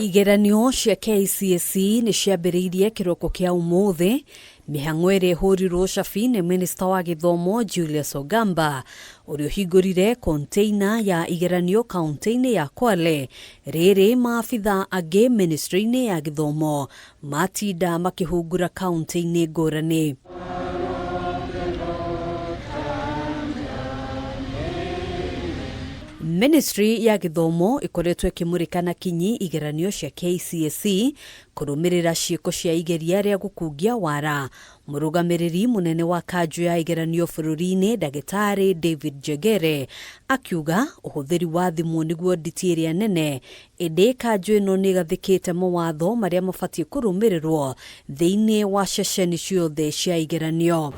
Igeranio cia KCSE nĩ ciambĩrĩirie kĩroko kĩa ũmũthĩ. Mĩhang'o ĩrĩa ĩhũrirwo cabi nĩ minista wa gĩthomo Julius Ogamba, ũrĩa ũhingũrire container ya igeranio kaunti-inĩ ya Kwale. Rĩrĩ maabitha angĩ ministry-inĩ ya gĩthomo matinda makĩhungura kaunti-inĩ ngũrani. Ministry ya gĩthomo ĩkoretwo ĩkĩmũrĩka na kinyi igeranio cia KCSE kũrũmĩrĩra ciĩko cia igeria rĩa gũkungia wara. Mũrũgamĩrĩri mũnene wa kanjũ ya igeranio bũrũri-inĩ, Ndagĩtarĩ David Njengere, akiuga ũhũthĩri wa thimũ nĩguo nditi ĩrĩa nene, ĩndĩ kanjũ ĩno nĩ ĩgathĩkĩte mawatho marĩa mabatiĩ kũrũmĩrĩrwo thĩinĩ wa ceceni ciothe cia igeranio.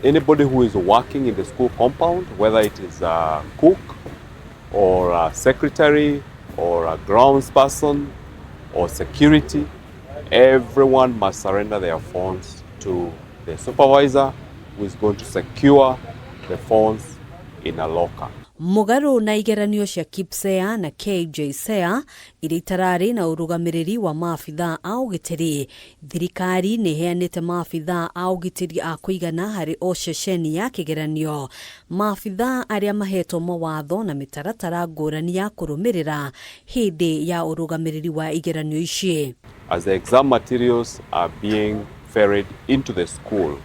Anybody who is working in the school compound, whether it is a cook or a secretary or a grounds person or security, everyone must surrender their phones to the supervisor, who is going to secure the phones in a locker. Mũgarũ na igeranio cia KPSEA na KJSEA iria itararĩ na ũrũgamĩrĩri wa maabitha a ũgitĩri, thirikari nĩ ĩheanĩte maabitha a ũgitĩri a kũigana harĩ o ceceni ya kĩgeranio, maabitha arĩa mahetwo mawatho na mĩtaratara ngũrani ya kũrũmĩrĩra hĩndĩ ya ũrũgamĩrĩri wa igeranio ici. As the exam materials are being ferried into the school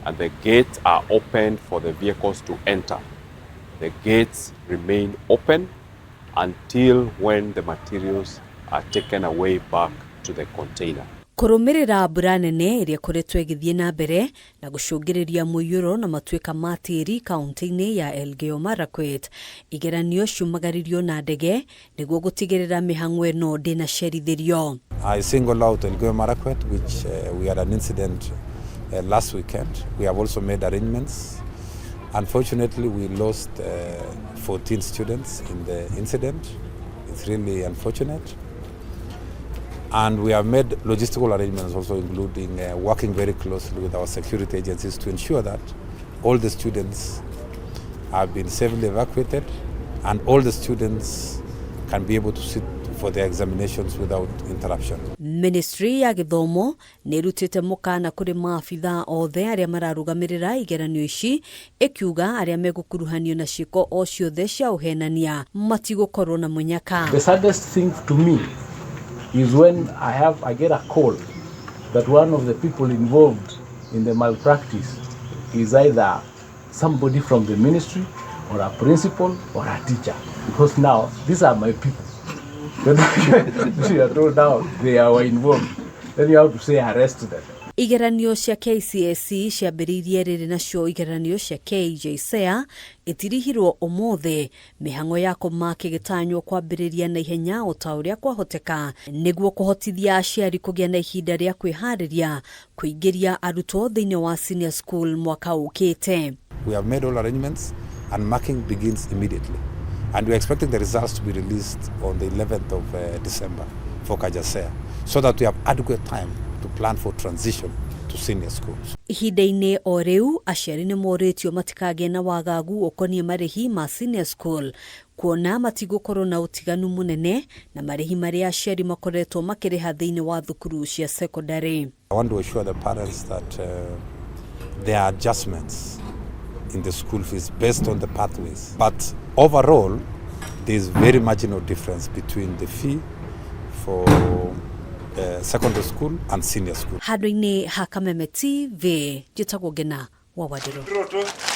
and the gates are opened for the vehicles to enter, the gates remain open until when the materials are taken away back to the container. Kũrũmĩrĩra mbura nene ĩrĩa ĩkoretwo ĩgĩthiĩ na mbere na gũcũngĩrĩria mũiyũro na matuĩka ma tĩri kaunti-inĩ ya Elgeyo Marakwet, igeranio ciumagaririo na ndege nĩguo gũtigĩrĩra mĩhang'o ĩno ndĩnacerithĩrio. I single out Elgeyo Marakwet, which we had an incident last weekend. We have also made arrangements. Unfortunately, we lost 14 students in the incident. It's really unfortunate. And we have made logistical arrangements also, including working very closely with our security agencies to ensure that all the students have been safely evacuated and all the students can be able to sit for their examinations without interruption. Ministry ya gĩthomo nĩ ĩrutĩte mũkana kũrĩ maabitha othe arĩa mararũgamĩrĩra igeranio ici, ĩkiuga arĩa megũkuruhanio na ciĩko o ciothe cia ũhenania matigũkorwo na mũnyaka. The saddest thing to me is when I get a call that one of the people involved in the malpractice is either somebody from the ministry or a principal or a teacher, because now these are my people. Then you are told now they are involved. Then you have to say, "Arrest them." Igeranio cia KCSE ciambĩrĩirie rĩrĩ, nacio igeranio cia KJSEA itirihirwo ũmũthĩ, mĩhang'o ya kũmaka ĩgĩtanywo kwambĩrĩria na ihenya o ta ũrĩa kwahoteka nĩguo kũhotithia aciari kũgĩa na ihinda rĩa kwĩharĩria kũingĩria arutwo thĩinĩ wa senior school mwaka ũkĩte. We have made all arrangements and marking begins immediately. And we are expecting the results to be released on the 11th of December for KJSEA, so that we have adequate time to plan for transition to senior schools. Ihinda-inĩ o rĩu, aciari nĩ morĩtio matikagĩe na wagagu ũkoniĩ marĩhi ma senior school, kuona matigũkorwo na ũtiganu mũnene na marĩhi marĩa aciari makoretwo makĩrĩha thĩinĩ wa thukuru cia secondary. I want to assure the parents that there are adjustments in the school fees based on the pathways. But overall, there is very marginal difference between the fee for secondary school and senior school. Handũ-inĩ ha Kameme TV, njĩtagwo Ngena wa Wandirũ.